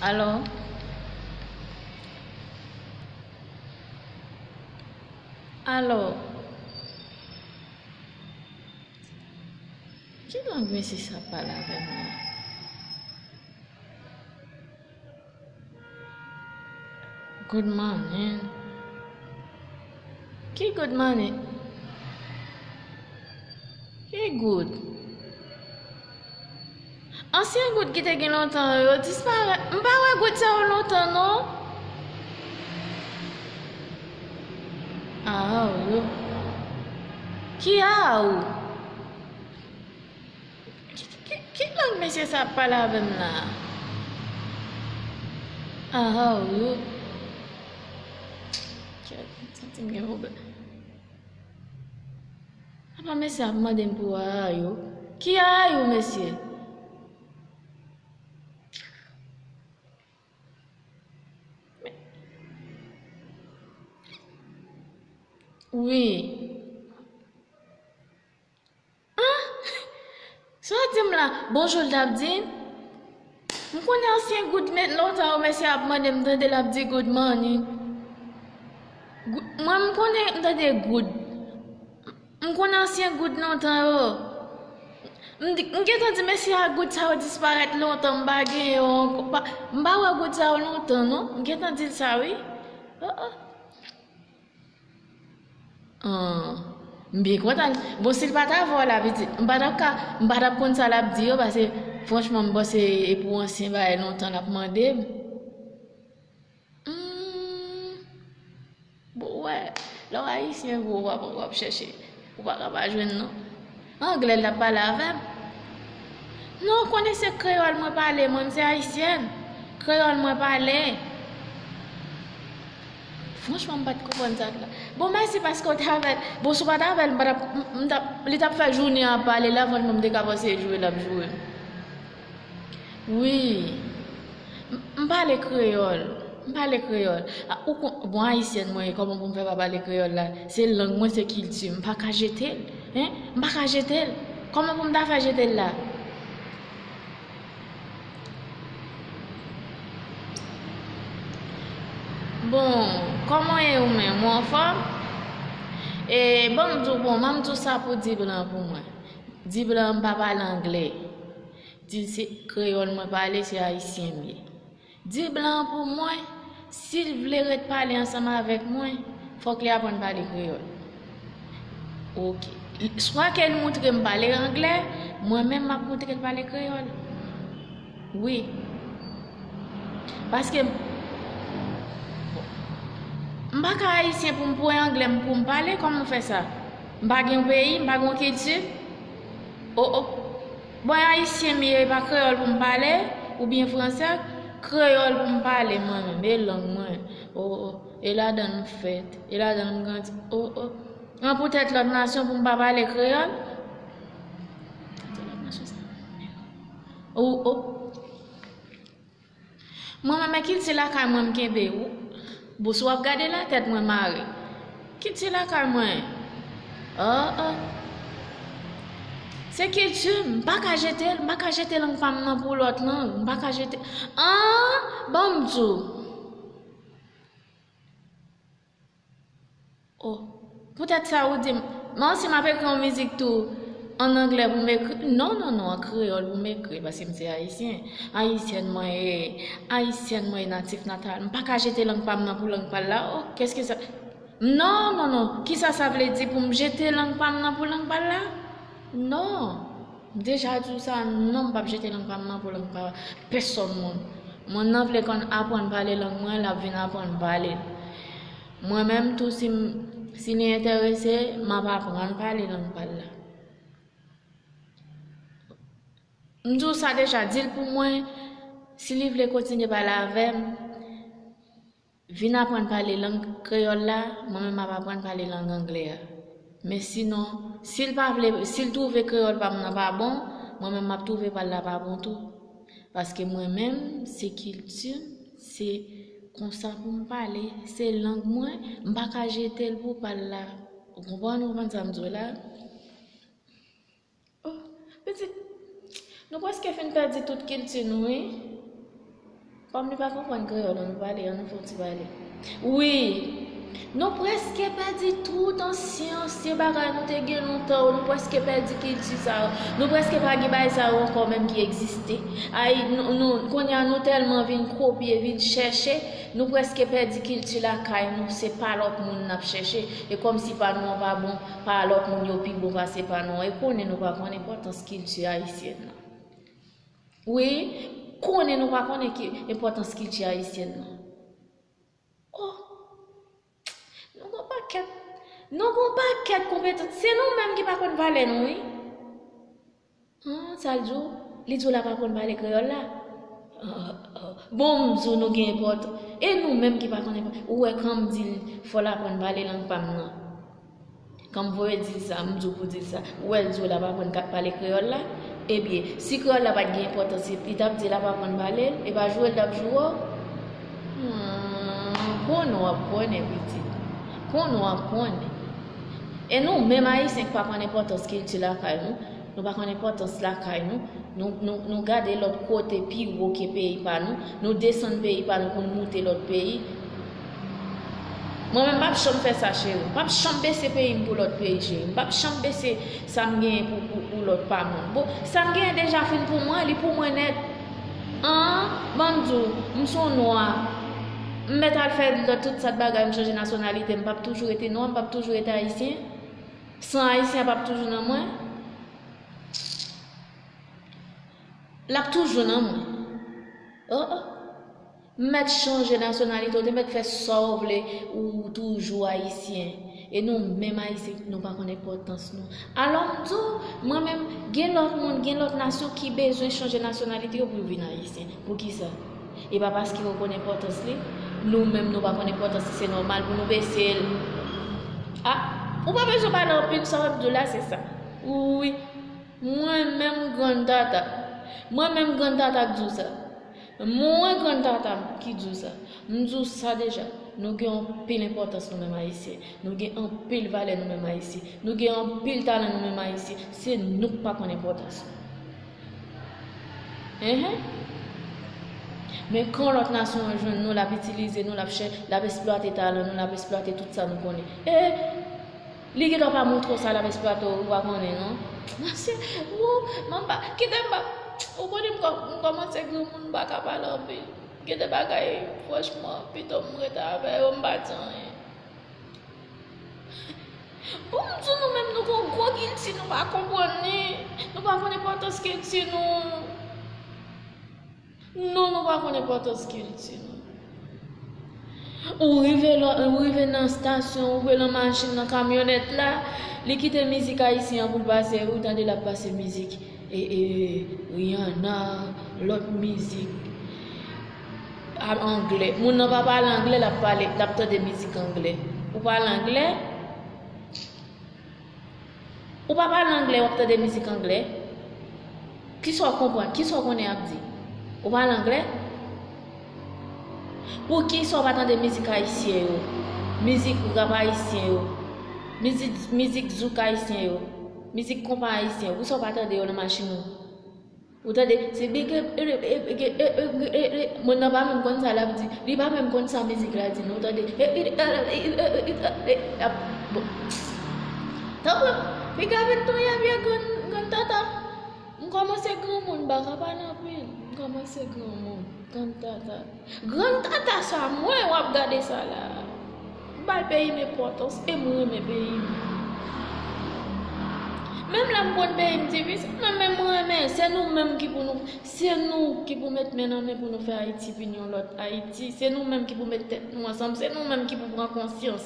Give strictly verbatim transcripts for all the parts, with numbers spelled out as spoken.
Alo? Alo? Ki lang mesye sa ap pale avè m la? Good morning. Ki good morning? Ki good? Ansyen good ki te gen lontan yo disparèt. M pa wè good sa yo lontan, non. Aw yo. Ki aw? Ki, ki, ki lang mesye sa ap pale avè m la? Aw yo. Kèt, m santi m gen pwoblèm. Apa mesye ap mande m pou a a yo? Ki a a yo, mesye? Wi. An? Sa w di m la? Bonjou l t ap di? M konnen ansyen good men lontan yo mesye ap mande m tande l ap di good morning. Gou-, mwen m konnen m tande good. M konnen ansyen good lontan yo. M di, m gentan di mesye a good sa yo disparèt lontan, m pa gen yo ankò. Pa, m pa wè good sa yo lontan non. M gentan di l sa wi. Oh, oh. An, m byen kontan. Bon, si l pa t avè w la, pitit, m pa t ap ka, m pa t ap konn sa l ap di yo, paske, franchman, m panse e pou ansyen bagay lontan l ap mande m. Hmm. Bon, w wè, lè w ayisyen vre, w ap, w ap chèche. Ou pa ka pa jwenn, non. Anglè l t ap pale avè m. Non, w konnen se kreyòl mwen pale, mwen, m se ayisyèn. Kreyòl mwen pale. Franchman, m pa t konprann sa la. Bon, mèsi paske w t avè l. Bon, si w pa t avè l, m pa t ap, m, m t ap, li t ap fè jounen an ap pale la, franchman, m te ka panse e joure l ap joure m. Wi. M, m pale kreyòl. M pale kreyòl. A, ou kon, bon, ayisyèn mwen ye, kòman pou m fè pa pale kreyòl la? Se lang mwen, se kilti m. M pa ka jete l. Hein? M pa ka jete l. Kòman pou m ta fè jete l la? Bon, kòman w ye ou menm? Ou anfòm? E, ban m di w, bon, ban m di w sa pou di blan pou mwen. Di blan m pa pale anglè. Di l se kreyòl mwen pale, se ayisyen m ye. Di blan an pou mwen, si l vle ret pale ansanm avèk mwen, fòk li aprann pale kreyòl. Oke. Swa ke l moutre m pale anglè, mwen menm m ap moutre l pale kreyòl. Wi. Paske m, m pa ka ayisyen pou m pran anglè m pou m pale, kòman m fè sa? M pa gen yon peyi, m pa gen yon kilti. O, o. Bon, e ayisyen m ye, e pa kreyòl pou m pale, oubyen fransè, kreyòl pou m pale mwen menm, e lang mwen. O, o, e ladan l m fèt, e ladan l m grandi. O, o. An poutèt lòt nasyon pou m pa pale kreyòl? O, o. Mwen menm, e kilti lakay mwen m kenbe. Ou, bon, si w ap gade la, tèt mwen mare. Kilti lakay mwen. Oh, oh. Se kilti m, m pa ka jete l, m pa ka jete lang pa m nan pou lòt lang, m pa ka jete. An, ban m di w. Oh, poutèt sa ou di m, men si m ap ekri yon mizik tou an anglè pou m ekri, non, non, non, an kreyòl pou m ekri, paske m se ayisyen. Ayisyèn mwen ye, ayisyèn mwen ye natif natal. M pa ka jete lang pa m nan pou lang pa l la. Oh, qu'est-ce que ça? Non, non, non, kisa sa vle di pou m jete lang pa m nan pou lang pa l la? Non. M deja di w sa, non, m p ap jete lang pa m nan pou lang pa pèsòn moun. Moun nan vle konn aprann pale lang mwen, l ap vin aprann pale l. Mwen menm tou, si m, si li enterese, m ap aprann pale lang pa l la. M di w sa deja, di l pou mwen, si li vle kontinye pale avè m, vin aprann pale lang kreyòl la, mwen menm m ap aprann pale lang anglè a. Men sinon, si l pa vle, si l twouve kreyòl pa m nan pa bon, mwen menm m ap twouve pa l la pa bon tou. Paske mwen menm, se kilti m, se konsa pou m pale, se lang mwen, m pa ka jete l pou pa l la. Ou konprann, ou konprann sa m di w la? Oh, pitit, Nou prèske fin pèdi tout kilti nou, wi. Kòm li pa konprann kreyòl, ann nou pale, ann nou fè yon ti pale. Wi, nou prèske pèdi tout ansyen, ansyen bagay nou te gen lontan yo, nou prèske pèdi kilti sa yo. Nou prèske pa gen bagay sa yo ankò menm ki egziste. Ay, nou, nou, kounye a nou tèlman vin kopye, vin chèche, nou prèske pèdi kilti lakay nou, se pa lòt moun n ap chèche. E kòmsi pa nou an pa bon, pa lòt moun yo pi bon pase pa nou an. E konnen nou pa konn enpòtans kilti ayisyèn nan. Wi, konnen nou pa konnen ki enpòtans kilti ayisyèn nan. Oh, nou gon pakèt, nou gon pakèt konpetans. Se nou menm ki pa konn valè nou, wi. An, sa l di w? Li di w la pa konn pale kreyòl la? Ah, ah. Bon, m di w nou gen enpòtans. E nou menm ki pa konn enpòtans. Ou wè kan m di l, fò l aprann pale lang pa m nan. Kan m voye di l sa, m di w pou di l sa. Ou wè l di w l ap aprann ka pale kreyòl la? Ebyen, si kreyòl la pa t gen enpòtans, li t ap di l ap aprann pale l? E pa joure l t ap joure w? Hmm, konnen w ap konnen, pitit. Konnen w ap konnen. E nou menm ayisyen ki pa konn enpòtans kilti lakay nou, nou pa konn enpòtans lakay nou, nou, nou, nou gade lòt kote pi wo ke peyi pa nou, nou desann peyi pa nou pou n moute lòt peyi. Mwen menm, m p ap janm fè sa, cheri. M p ap janm bese peyi m pou lòt peyi, cheri. M p ap janm bese sa m genyen pou, pou, pou lòt pa moun. Bon, sa m genyen deja fin pou mwen, li pou mwen nèt. An, ban m di w, m se yon nwa. M mèt al fè lòt tout sòt bagay, m chanje nasyonalite, m p ap toujou rete nwa, m p ap toujou rete ayisyen. San ayisyen p ap toujou nan mwen. L ap toujou nan mwen. Oh, oh. M mèt chanje nasyonalite, ou te mèt fè sa w vle, ou toujou ayisyen. E nou menm ayisyen, nou pa konn enpòtans nou. Alò m di w, mwen menm, gen lòt moun, gen lòt nasyon ki bezwen chanje nasyonalite yo pou yo vin ayisyen. Poukisa? E pa paske yo konn enpòtans li, nou menm nou pa konn enpòtans li, se nòmal pou nou bese l. Ah, ou pa bezwen pale anpil, sa w ap di w la, se sa. Wi, mwen menm grann tata. Mwen menm grann tata k di w sa. Mwen grann tata m ki di w sa. M di w sa deja. Nou gen anpil enpòtans nou menm ayisyen. Nou gen anpil valè nou menm ayisyen. Nou gen anpil talan nou menm ayisyen. Se nou k pa konn enpòtans nou. Enhen. Men kan lòt nasyon an jwenn nou, l ap itilize nou, l ap chè, l ap eksplwate talan nou, l ap eksplwate tout sa nou konnen. E li gendwa pa montre w sa l ap eksplwate w, ou pa konnen, non. Mesye, ou, manba, kite m ba, ou konnen m kò-, m kòmanse granmoun, m pa ka pale anpil. Gen de bagay, franchman, pito m rete avè yo, m pa di anyen. Bon, m di nou menm, nou gon gwo kilti, nou pa konprann li. Nou pa konn enpòtans kilti nou. Non, nou pa konn enpòtans kilti nou. Ou rive lò, ou rive nan estasyon, ou rive nan machin, nan kamyonèt la, li kite mizik ayisyen an pou l pase, ou tande l ap pase mizik, e, e, Rihanna, lòt mizik, a, anglè. Moun nan pa pale anglè, l ap pale, l ap tande mizik anglè. Ou pale anglè? Ou pa pale anglè, w ap tande mizik anglè? Kisa w konprann? Kisa w konnen y ap di? Ou pale anglè? Poukisa w pa tande mizik ayisyen yo? Mizik rap ayisyen yo? Mizik, mizik zouk ayisyen yo? Mizik konpa ayisyen yo? Poukisa w pa tande yo nan machin ou? Ou tande, se big up, e, e, e, e, e, e, e, e, moun nan pa menm konn sa l ap di. Li pa menm konn sa mizik la di, non, ou tande. E, e, e, e, e, e, e, e, ap, bon. Tanpri, piga vin touye m ye grann, grann tata. M kòmanse granmoun, m pa ka pale anpil. M kòmanse granmoun, grann tata. Grann tata sa, mwen w ap gade sa la. M bay peyi m enpòtans e m renmen peyi m. Menm lè m konn peyi m difisil, men, men m renmen. Se nou menm ki pou nou, se nou ki pou met men nan men pou nou fè Ayiti vin yon lòt Ayiti. Se nou menm ki pou met tèt nou ansanm. Se nou menm ki pou pran konsyans.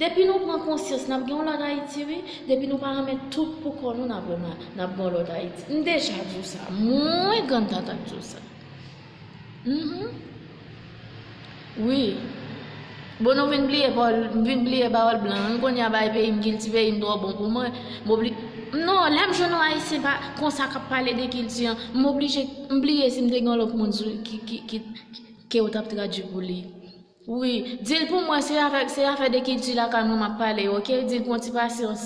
Depi nou pran konsyans, n ap gen yon lòt Ayiti, wi. Depi nou pa renmen tout pou kò nou, n ap renmen, n ap gen yon lòt Ayiti. M deja di w sa. Mwen, grann tata, m di w sa. Mhm. Wi. Bon, nou vin bliye pawòl, m vin bliye pawòl blan. M kounye a bay peyi m kilti, peyi m twò bon pou mwen. M obli-, non, lè m jwenn yon Ayisyen pa, konsa k ap pale de kilti an, m oblije, m bliye si m te gen yon lòt moun sou, ki, ki, ki, ki, ke yo t ap tradui pou li. Wi, di l pou mwen, se afè, se afè de kilti lakay mwen m ap pale, oke? Di l pran ti pasyans.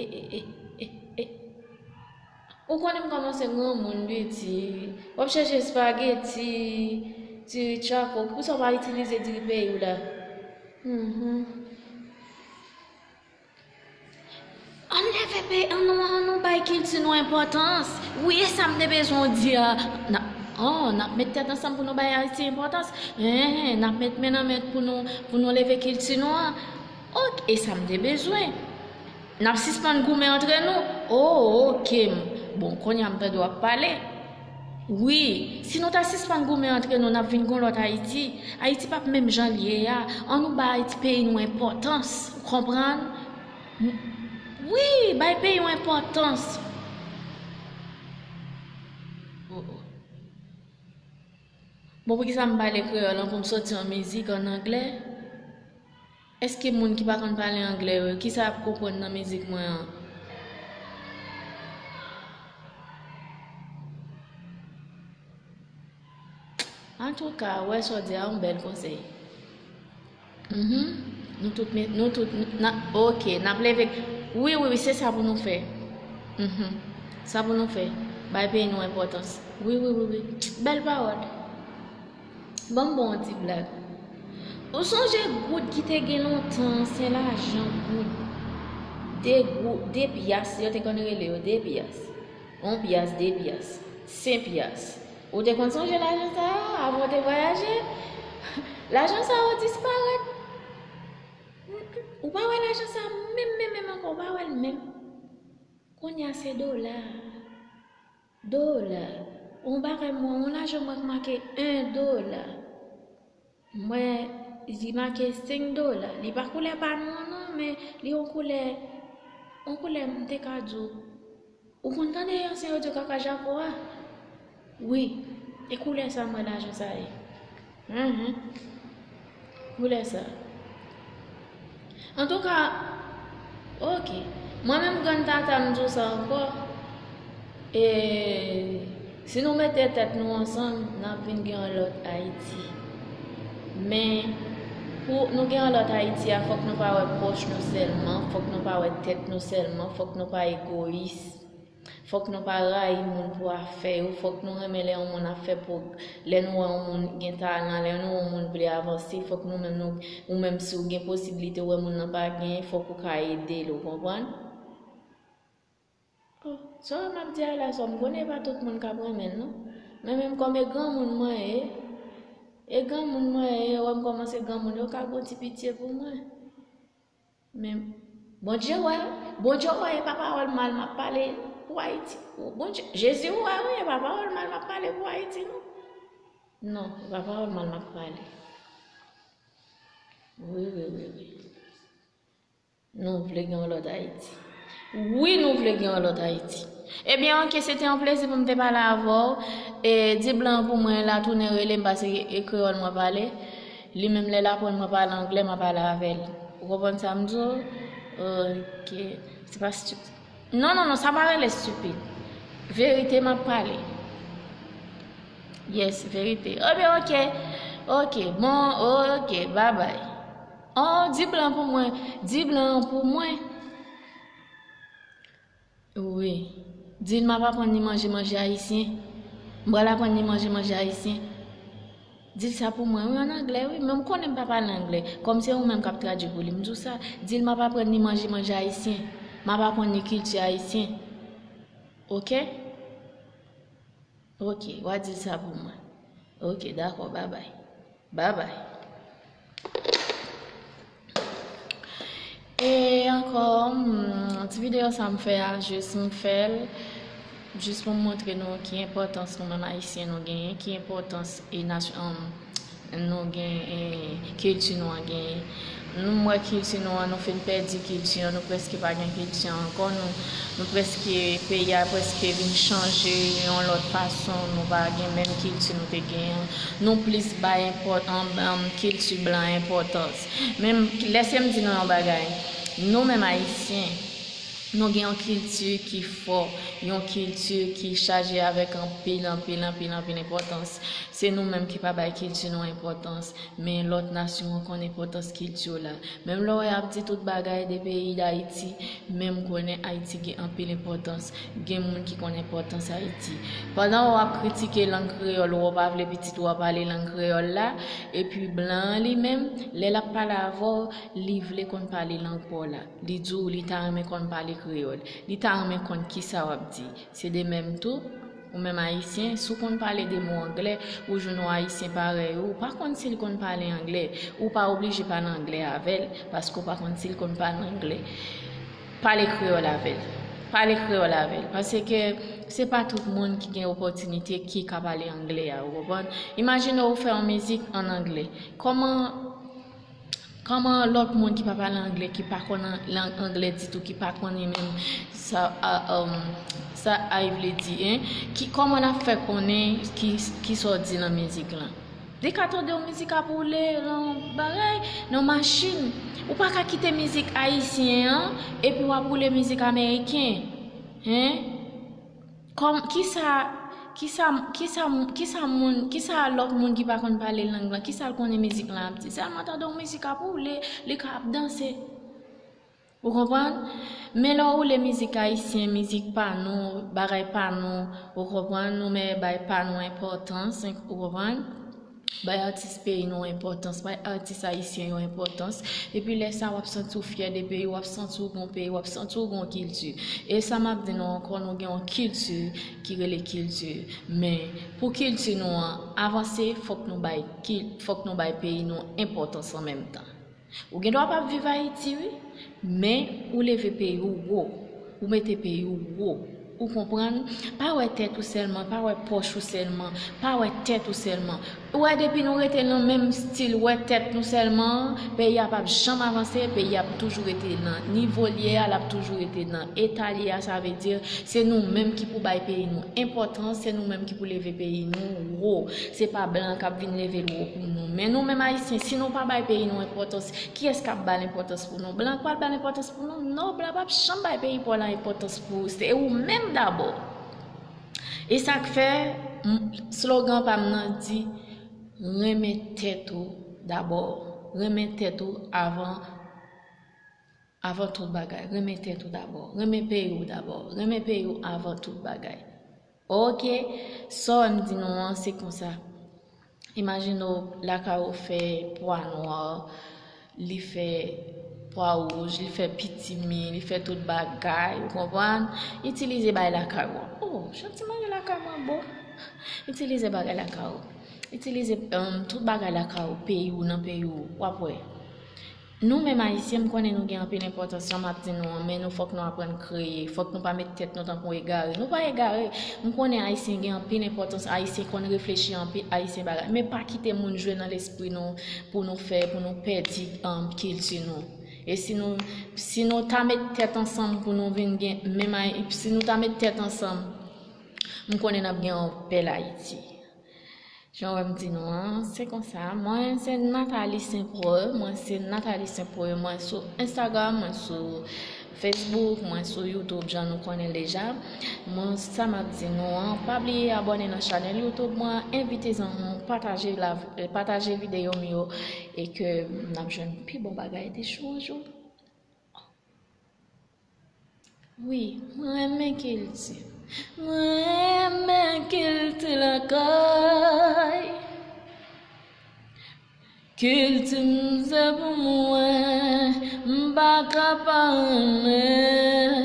e, e, e, e, e. Ou konnen m kòmanse granmoun, piti. W ap chèche espageti, diri tchako. Poukisa w pa itilize diri peyi w la? Mhm. Ann leve peyi, ann nou, ann nou bay kilti nou enpòtans. Wi, e sa m te bezwen w di a. N ap, oh, n ap met tèt ansanm pou nou bay Ayiti enpòtans. Hen, hen, n ap met men nan men pou nou, pou nou leve kilti nou an. Ok, e sa m te bezwen. N ap sispann goumen antre nou. Oh, ok. Bon, kounye a m tande w ap pale. Wi, si nou ta sispann goumen antre nou, n ap vin gon lòt Ayiti. Ayiti p ap menm jan l ye a. Ann nou bay Ayiti peyi nou enpòtans. Ou konprann? Wi, bay peyi w enpòtans. Oh, oh. Bon, poukisa m pale kreyòl an pou m soti an mizik an anglè? Èske moun ki pa konn pale anglè yo, kisa y ap konprann nan mizik mwen an? Antouka, w wè sa w di a, yon bèl konsèy. Mhm. Nou tout, nou tout, n a, ok, n ap leve. Wi, wi, wi, se sa pou nou fè. Mhm. Sa pou nou fè. Bay peyi nou enpòtans. Wi, wi, wi, wi. Bèl pawòl. Ban m ba w yon ti blag. Ou sonje goud ki te gen lontan, ansyen lajan goud? De goud, de pyas, yo te konn rele yo de pyas. Yon pyas, de pyas, senk pyas. Ou te konn sonje lajan sa yo avan w te vwayaje? Lajan sa yo disparèt. Ou pa wè lajan sa menm, menm, menm ankò, ou pa wè l menm. Kounye a se dola. Dola. Yon bagay mwen, yon lajan mwen k make en dola. Mwen, li make senk dola. Li pa koulè pa nou an non, men li yon koulè, yon koulè m te ka di w. Ou konn tande ansyen yo di kaka jako a? Wi, e koulè sa m wè lajan sa ye. Mhm. Koulè sa. Antouka, ok. Mwen menm grann tata m di w sa ankò. E si nou mete tèt nou ansanm, n ap vin gen yon lòt Ayiti. Men, pou nou gen yon lòt Ayiti a, fòk nou pa wè pòch nou sèlman, fòk nou pa wè tèt nou sèlman, fòk nou pa egoyis. Fòk nou pa rayi moun pou afè yo, fòk nou renmen lè yon moun ap fè pwog-, lè nou wè yon moun gen talan, lè nou wè yon moun vle avanse, fòk nou menm nou, ou menm si w gen posiblite w wè moun nan pa genyen, fòk ou ka ede l, ou konprann? Oh, sa w wè m ap di a la, sa m konnen e pa tout moun k ap renmen l non. Men menm kòm e granmoun mwen ye, e granmoun mwen ye, yo wè m kòmanse granmoun, yo ka gon ti pitye pou mwen. Men Bondye wè, Bondye wè, e pa pawòl mal m ap pale pou Ayiti. Bondye, Jezi wè, wi, e pa pawòl mal m ap pale pou Ayiti non. Non, e pa pawòl mal m ap pale. Wi, wi, wi, wi. Nou vle gen yon lòt Ayiti. Wi, nou vle gen yon lòt Ayiti. Ebyen, ok, se te yon plezi pou m te pale avè w. E, di blan pou mwen, l a tounen rele m, paske e kreyòl mwen pale. Li menm, lè l aprann mwen pale anglè, mwen pale avè l. Ou konprann sa m di w? Ok. Se pa stupid. Non, non, non, sa pa rele stupid. Verite m ap pale. Yes, verite. Ebyen, ok. Ok, bon, ok, babay. Oh, di blan pou mwen. Di blan pou mwen. Wi. Di l m ap aprann li manje, manje ayisyen. M pral aprann li manje, manje ayisyen. Di l sa pou mwen, wi, an anglè, wi. Men m konnen m pa pale anglè. Kòm se ou menm k ap tradui pou li, m di w sa. Di l m ap aprann li manje, manje ayisyen. M ap aprann li kilti ayisyen. Oke? Oke, w a di l sa pou mwen. Oke, dakò, babay. Babay. E ankò, hmm, ti videyo sa m fè a, jis m fè l, jis pou m montre nou ki enpòtans nou menm ayisyen nou genyen, ki enpòtans e nasyon, hmm, nou gen, e kilti nou an genyen. Nou, m wè kilti nou an, nou fin pèdi kilti an, nou prèske pa gen kilti an ankò, nou, nou prèske, peyi a prèske vin chanje yon lòt fason, nou pa gen menm kilti nou te genyen an. Nou plis bay enpò-, an, an, kilti blan enpòtans. Men lèse m di nou yon bagay, nou menm ayisyen, nou gen yon kilti ki fò, yon kilti ki chaje avèk anpil, anpil, anpil, anpil enpòtans. Se nou menm ki pa bay kilti nou enpòtans, men lòt nasyon an konn enpòtans kilti w la. Menm lè w ap di tout bagay de peyi Dayiti, men m konnen Ayiti gen anpil enpòtans, gen moun ki konn enpòtans Ayiti. Pandan w ap kritike lang kreyòl ou, w pa vle pitit ou a pale lang kreyòl la, epi blan an li menm, lè l ap pale avè w, li vle konn pale lang pa w la. Li di w li ta renmen konn pale kreyòl. Li ta renmen konn kisa w ap di. Se de menm tou, ou menm ayisyen, si w konn pale de mo anglè, ou jwenn yon ayisyen parèy ou, ou pa konn si l konn pale anglè, ou pa oblije pale anglè avè l, paske w pa konn si l konn pale anglè. Pale kreyòl avè l. Pale kreyòl avè l. Paske se pa tout moun ki gen opòtinite ki ka pale anglè a, ou konprann? Imajine w fè yon mizik ann anglè. Kòman Kòman lòt moun ki pa pale anglè, ki pa konn an-, lang anglè ditou, ki pa konnen menm sa, a, um, sa ay vle di, en? Ki, kòman l ap fè konnen ki, ki sa w di nan mizik lan? Li ka tande yon mizik ap woule nan bagay, nan machin. Ou pa ka kite mizik ayisyen an, epi w ap woule mizik ameriken. En? Kòm, kisa, kisa, kisa, kisa moun, kisa lòt moun ki pa konn pale lang lan, kisa l konnen mizik lan ap di? Sèlman tande yon mizik ap woule, li ka ap danse. Ou konprann? Men lè w woule mizik ayisyen, mizik pa nou, bagay pa nou, ou konprann? Nou mèt bay pa nou enpòtans, ou konprann? Bay atis peyi nou enpòtans, bay atis ayisyen yo enpòtans. Epi lè sa, w ap santi w fyè de peyi w, w ap santi w gen yon peyi, w ap santi w gen yon kilti. E sa m ap di nou ankò, nou gen yon kilti ki rele kilti. Men, pou kilti nou an avanse, fòk nou bay kil-, fòk nou bay peyi nou enpòtans an menm tan. Ou gen dwa p ap viv Ayiti, wi, men ou leve peyi w wo. Ou mete peyi w wo. Ou konprann? Pa wè tèt ou sèlman, pa wè pòch ou sèlman, pa wè tèt ou sèlman. Ou wè, depi nou rete nan menm stil wè tèt nou sèlman, peyi a p ap janm avanse, peyi a ap toujou rete nan nivo l ye a, l ap toujou rete nan eta l ye a, sa vle di, se nou menm ki pou bay peyi nou enpòtans, se nou menm ki pou leve peyi nou wo. Se pa blan k ap vin leve l wo pou nou. Men nou menm ayisyen, si nou pa bay peyi nou enpòtans, kiyès k ap ba l enpòtans pou nou? Blan k pral ba l enpòtans pou nou? Non, blan p ap janm bay peyi pa w la enpòtans pou ou. Se ou menm dabò. E sa k fè, m-, slogan pa m nan di, renmen tèt ou dabò. Renmen tèt ou avan, avan tout bagay. Renmen tèt ou dabò. Renmen peyi w dabò. Renmen peyi w avan tout bagay. Oke, sa w wè m di nou an, se konsa. Imajine w lakay ou fè pwa nwa, li fè pwa wouj, li fè pitimi, li fè tout bagay, ou konprann? Itilize bagay lakay ou an. Oh, jan ti manje lakay mwen bon. Itilize bagay lakay ou. Itilize, um, tout bagay lakay ou, peyi ou, nan peyi ou, w ap wè. Nou menm ayisyen, m konnen nou gen anpil enpòtans, jan m ap di nou an, men nou fòk nou aprann kreye, fòk nou pa met tèt nou tankou egare. Nou pa egare. M konnen ayisyen gen anpil enpòtans, ayisyen konn reflechi anpil, ayisyen bagay. Men pa kite moun jwe nan lespri nou pou nou fè, pou nou pèdi, um, kilti nou. E si nou, si nou ta met tèt ansanm pou nou vin gen menm ay-, si nou ta met tèt ansanm, m konnen n ap gen yon bèl Ayiti. Jan w wè m di nou an, se konsa. Mwen se Nathalie Saint Preux, mwen se Nathalie Saint Preux, mwen sou Instagram, mwen sou Facebook, mwen sou YouTube, jan nou konnen l deja. Mwen, sa m ap di nou an, pa bliye abòne nan chanèl YouTube mwen, envite zanmi w, pataje la, pataje videyo m yo, e ke n ap jwenn pi bon bagay de jou an jou. Wi, mwen renmen kilti. Mwen renmen kilti lakay. Kilti m se pou mwen, m pa ka pa renmen.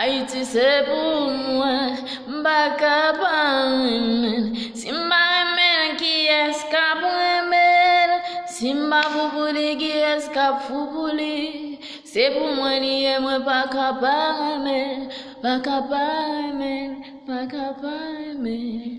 Ayiti se pou mwen, m pa ka pa renmen l. Si m pa renmen l, kiyès k ap renmen l? Si m pa fou pou li, kiyès k ap fou pou li? Se pou mwen li ye, mwen pa ka pa renmen l, pa ka pa renmen l, pa ka pa renmen l.